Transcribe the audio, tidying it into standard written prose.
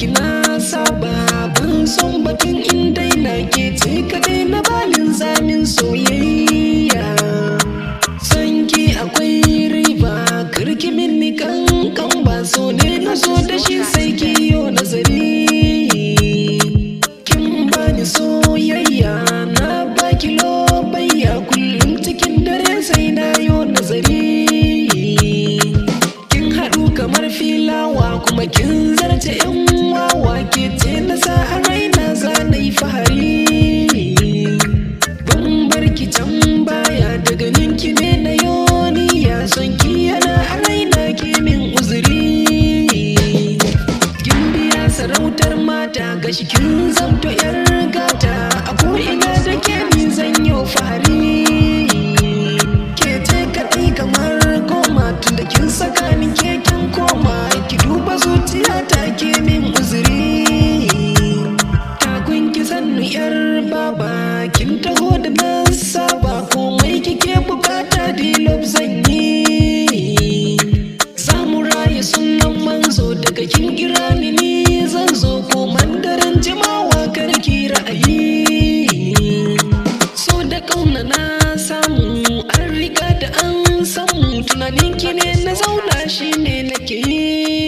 ki na saba, ban son batun in daina, ke ce kaɗai na balin zamin soyayya. Son ki akwai riba, karki minni kankan ba, so ne na zo da shi, sai ki yo nazari. Kin bani soyayya, na baki lobayya, kullum cikin dare sai na yo nazari. Kin haɗu kamar filawa, kuma kin zarce yan wawa, ke ce na sa a raina, za na yi fahari. Ban bar ki can baya, daga ninki ne na yoniya, son ki yana a raina, ki min uzuri. Kin biya sarautar mata, gashi kin zamto yar gata, a ko'ina da ke ni zan yi fahari. Ke ce kaɗai kamar goma, tunda kin saka ni keken koma, ki duba zuciya ta, ke min uzuri. Takun ki sannu yar baba, kin taho da na saba, komai kike bukata dilob zan yi. Samu raye sunan manzo, daga kin kira ni, ni zan zo, ko daren jimawa karki ra'ayi. So da kauna na samu, an riga da an samu, tunanin ki ne na zauna, shine nake yi.